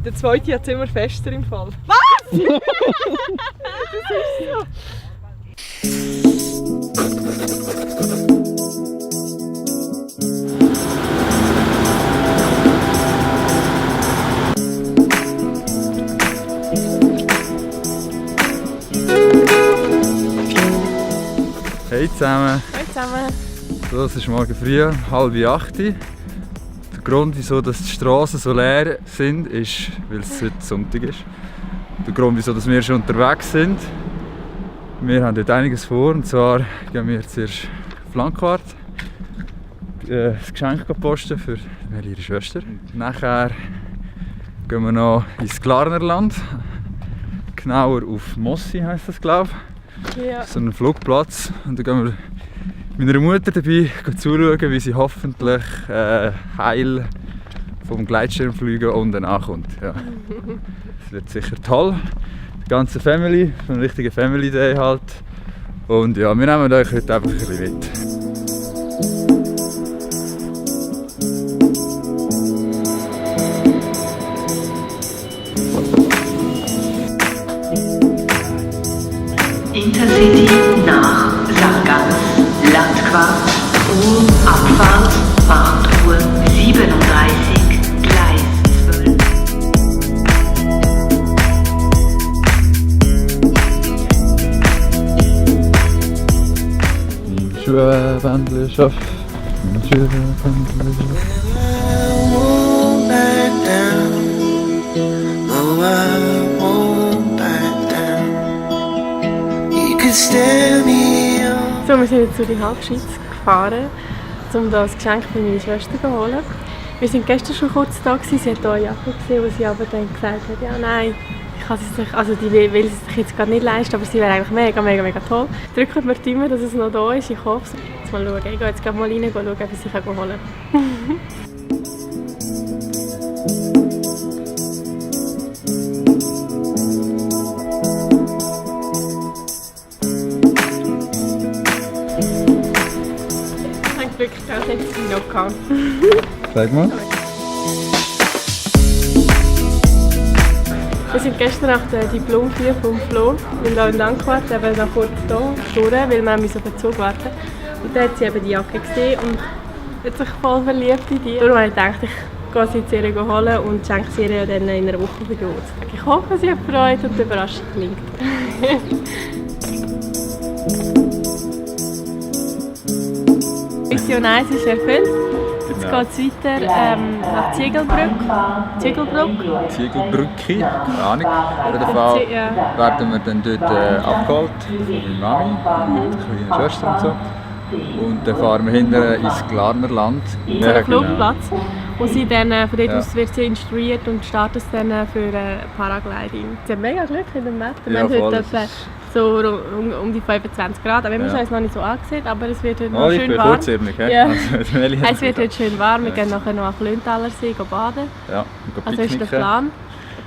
Der zweite hat es immer fester im Fall. Was? Das ist so. Hey zusammen! Hey zusammen! So, es ist morgen früh, 7:30. Der Grund, wieso die Straßen so leer sind, ist, weil es heute Sonntag ist. Der Grund, wieso wir schon unterwegs sind. Wir haben dort einiges vor, und zwar gehen wir zuerst auf Langquart das Geschenk posten für ihre Schwester. Nachher gehen wir noch ins Glarnerland, genauer auf Mossi heisst das, glaube ich. Ja. So einen Flugplatz, und dann gehen wir meiner Mutter dabei zuschauen, wie sie hoffentlich heil vom Gleitschirm fliegen und dann ankommt. Ja. Das wird sicher toll. Die ganze Family, so ein richtiger Family Day halt. Und ja, wir nehmen euch heute einfach ein bisschen mit. Intercity nach Sargans, Landquart, Abfahrt 8:37 Uhr, Gleis 12. Schwebendlerschaft. So, wir sind jetzt durch die Halbschweiz gefahren, um das Geschenk für meine Schwester zu holen. Wir waren gestern schon kurz da, sie hat hier eine Jacke gesehen, wo sie aber dann gesagt hat, ja nein, ich kann sie sich, also die will es sich jetzt gerade nicht leisten, aber sie wäre eigentlich mega toll. Drücken wir die Daumen, dass es noch da ist, ich hoffe es. Jetzt mal schauen, ich gehe jetzt mal rein, schauen, ob ich sie holen kann. Wirklich, das hätte ich noch gehabt. Sag mal. Wir sind gestern nach der Diplom-Feier vom Flo in Langquart, eben noch kurz hier durch, weil wir auf den Zug warten. Und dann hat sie eben die Jacke gesehen und hat sich voll verliebt in die. Darum habe ich gedacht, ich gehe sie jetzt ihr holen und schenke sie ihr dann in einer Woche für Geburtstag. Ich hoffe, sie hat Freude und die Überraschung gelingt. Mission 1 ist erfüllt. Jetzt geht es weiter nach Ziegelbrück. Ziegelbrücke, keine Ahnung. Auf jeden Fall werden wir dann dort abgeholt von meiner Mami und der kleinen Schwester und so. Und dann fahren wir hinterher ins Glarnerland. Zu einem Flugplatz. Und sie dann, von dort aus wird sie instruiert und startet dann für Paragliding. Sie haben mega Glück in dem Wetter. Wir haben heute etwa so um die 25 Grad. Aber wir haben es noch nicht so angesehen, aber es wird heute noch schön warm. Ja. Es wird heute schön warm. Wir gehen nachher noch auf Löntaler See baden. Ja, also ist der Plan.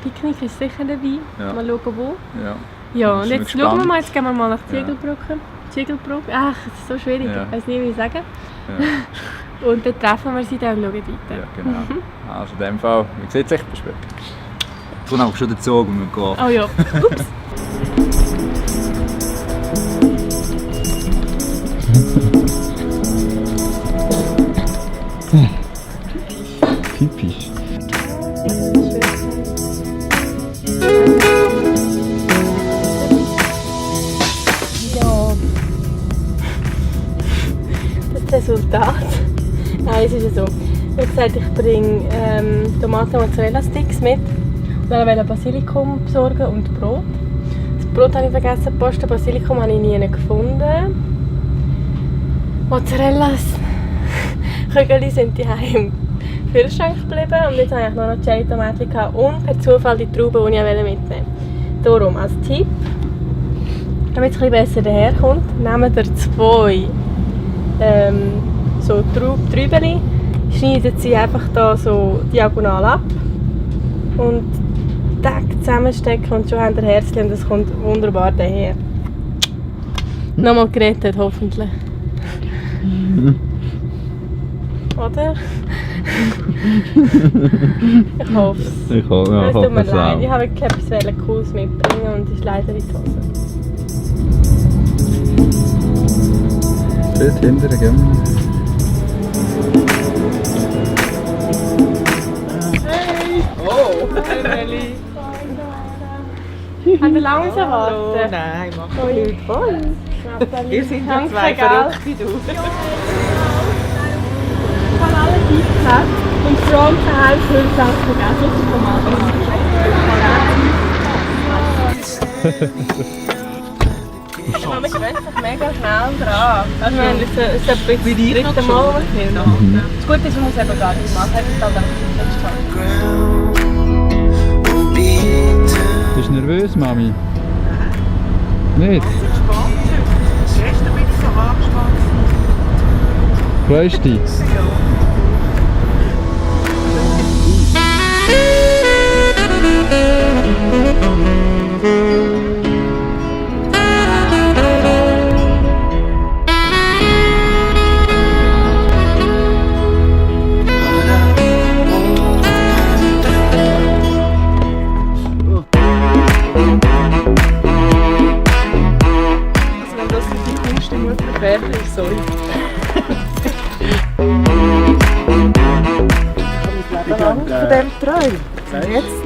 Picknick ist sicher dabei. Ja. Mal schauen wo. Ja, und jetzt schauen wir mal, jetzt gehen wir mal nach Ziegelbrücke. Ziegelbrücke, ach, das ist so schwierig, ich weiß nicht, wie ich sagen. Ja. Und dann treffen wir sie dann und schauen weiter. Ja, genau. Also in dem Fall, man sieht sich später. Jetzt kommt einfach schon der Zug und wir gehen. Oh ja, ups. Typisch. Resultat. Nein, es ist ja so. Ich habe gesagt, ich bringe Tomaten-Mozzarella-Sticks mit. Ich wollte Basilikum besorgen und Brot. Das Brot habe ich vergessen zu posten, Basilikum habe ich nie gefunden. Mozzarella-Kügel sind die im Kühlschrank geblieben und jetzt habe ich noch Cherry-Tomaten und per Zufall die Trauben, die ich mitnehmen wollte. Darum als Tipp, damit es ein bisschen besser daherkommt, nehmt ihr 2 so Trübeli, schneidet sie einfach da so diagonal ab und tack zusammenstecken und schon habt ihr Herzchen und das kommt wunderbar daher. Nochmal gerettet, hoffentlich. Oder? Ich hoffe es. Ich hoffe, ja, Es tut mir es leid, auch. ich wollte wirklich etwas Cooles mitbringen und es ist leider in die Hose. Dort hinterher, gell? Hi Nelly. Habt ihr lange müssen warten? Nein, mach nicht voll. Ihr seid ja Danke, zwei gell? verrückt wie du. Ich habe alle eingepackt und die Frau im Heimkühlschrank vergessen, das ist vom Aber wir gewöhnen sich mega schnell dran. Also wir haben es ist etwa das dritte Mal, wo wir filmen. Das Gute ist, man muss eben gar nichts machen. Es ist halt einfach Bist du nervös, Mami? Nicht? Gestern bin ich so angespannt. Freust du dich? Also wenn das nicht die Kunst im Mutter wäre, ist sorry. Von dem Traum. Und jetzt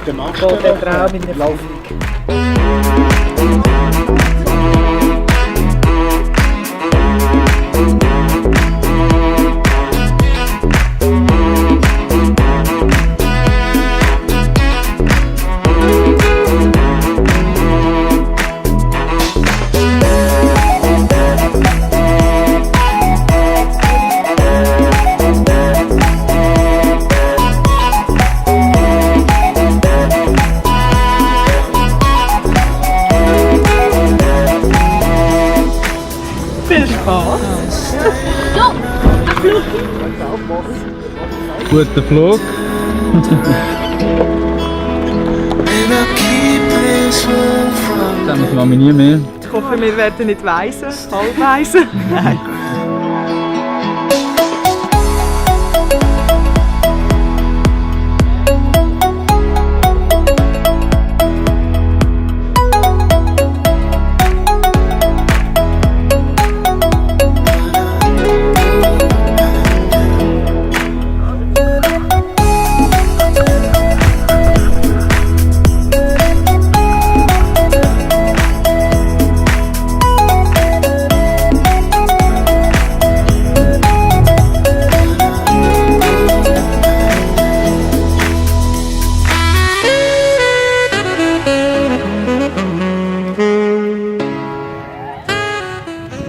geht der Traum in Erfüllung. Viel Spaß. Guter Flug. Das muss Mami nie mehr. Ich hoffe, wir werden nicht weisen, halbweisen. Nein.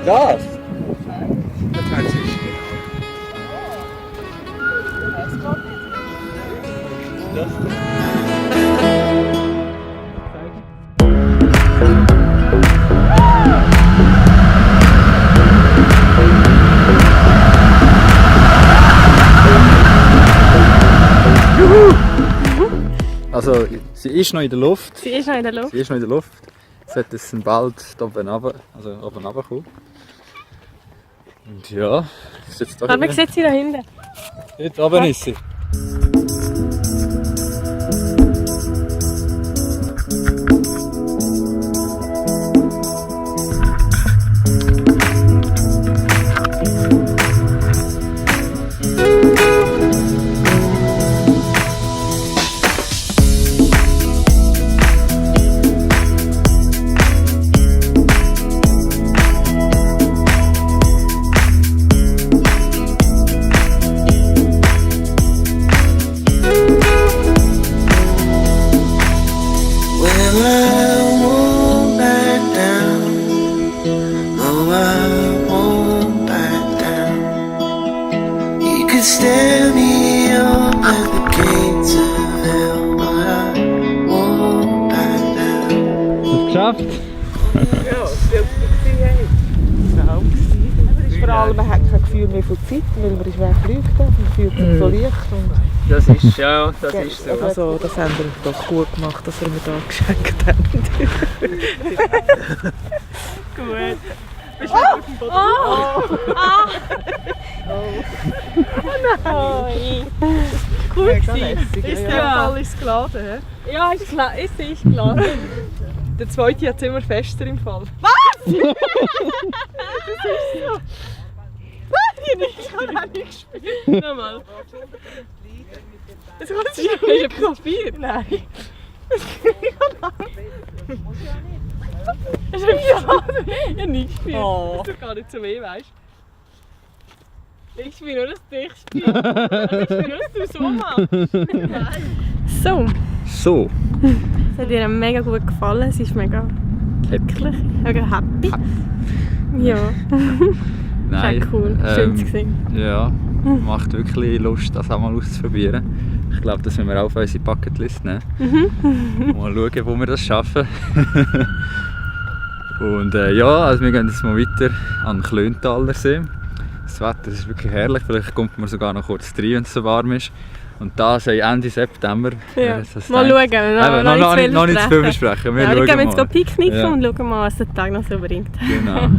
Das? Also, sie ist noch in der Luft. Sie ist noch in der Luft. Sie ist noch in der Luft. Sollte es bald oben runter, kommen. Und ja, ist jetzt da Aber man sieht sie da hinten. Dort oben ist sie. Stand me up at the gates of hell, but I won't back down. Hast du es geschafft? Ja, es war Traum. Aber es ist vor allem, man hat kein Gefühl mehr von Zeit, weil man ist wegfliegt und fühlt sich so leicht. Und Das ist, ja, das ist so. also, das haben wir doch gut gemacht, dass wir mir da geschenkt haben. Gut. Bist du auf dem Boden? Cool Mega gewesen. lässig. Ist Ja. der Fall ist geladen. He? Ja, ist geladen. Der zweite hat es immer fester im Fall. Ich habe auch nicht gespielt. Nochmal. Jetzt hast du etwas gespielt? Nein. Ich habe nicht gespielt. Oh. Das tut gar nicht so weh, weißt du? Ich spiele nur, dass ich spiele. Ich spiele nur, dass du so machst. So, So. es hat ihr mega gut gefallen. Sie ist mega glücklich, mega happy. Ja, Nein. sehr cool. Schön zu sehen. Ja, macht wirklich Lust, das auch mal auszuprobieren. Ich glaube, das müssen wir auch auf unsere Bucketlist nehmen. Mal schauen, wo wir das schaffen. Und ja, also wir gehen jetzt mal weiter an den Klöntaler See. Das Wetter ist wirklich herrlich, vielleicht kommt man sogar noch kurz rein, wenn es so warm ist. Und da sei Ende September. Ja. Das Mal denkt. schauen, Noch nicht zu viel besprechen. Wir Ja, dann gehen wir schauen jetzt mal. picknicken Ja. und schauen mal, was der Tag noch so bringt. Genau.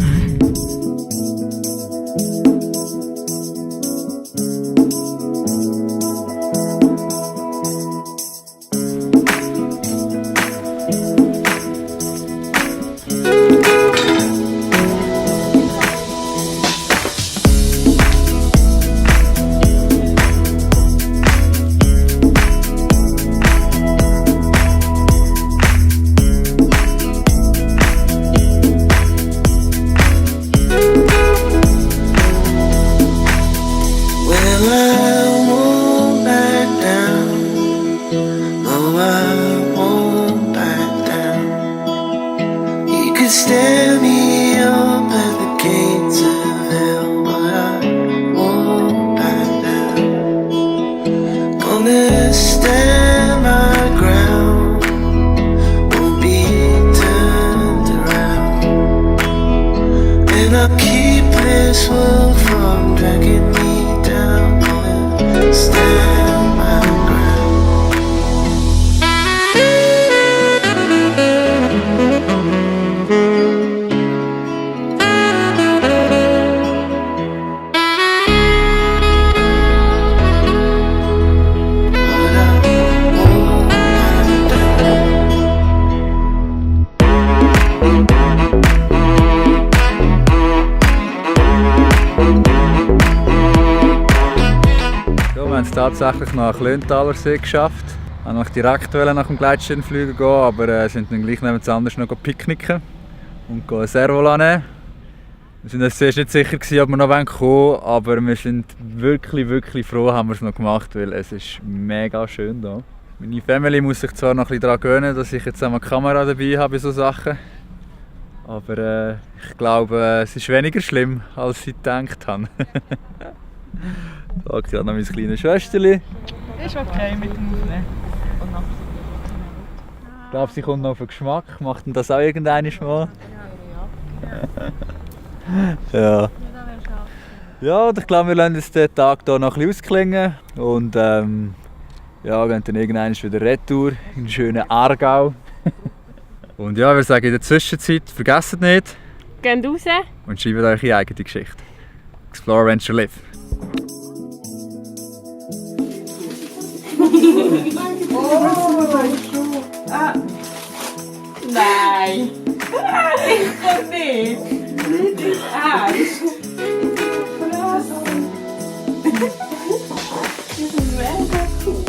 Well, I won't back down. No, I won't back down. You could stand me up at the gates of hell, but I won't back down. Gonna stand my ground, won't be turned around. And I'll keep this world from dragging me down. Gonna stand my ground. But I won't back down. Ja, wir haben es tatsächlich nach Klöntaler See geschafft. Wir wollten noch direkt nach dem Gleitschirmfliegen gehen, aber sind dann gleich neben anders noch picknicken und ein Servo nehmen. Wir waren uns zuerst nicht sicher, ob wir noch kommen wollen, aber wir sind wirklich froh, haben wir es noch gemacht, weil es ist mega schön hier. Meine Family muss sich zwar noch ein bisschen daran gewöhnen, dass ich jetzt auch eine Kamera dabei habe bei solchen Sachen. Aber ich glaube, es ist weniger schlimm, als ich gedacht habe. Da habe noch mein kleines Schwesterchen. Ist okay mit dem Aufnehmen. Und nachher. Ich glaube, sie kommt noch auf den Geschmack. Macht denn das auch irgendwann mal? Ja. Ja, und ich glaube, wir lassen jetzt den Tag hier noch ein bisschen ausklingen. Und ja, gehen dann irgendwann wieder retour in den schönen Aargau. Und ja, wir sagen in der Zwischenzeit, vergesst nicht Geht raus. und schreibt eure eigene Geschichte. Explore, Venture, Live. Nein! Ich kann nicht! Nicht ernst! Mega cool!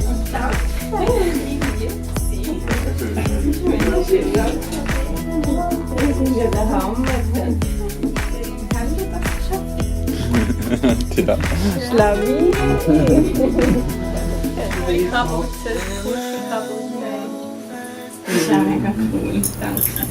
Das ist ja der Hammer! Haben wir das geschafft? Ja. Schlawi! Die Kapuze, Kuschelkapuze. Das ist auch mega cool, danke.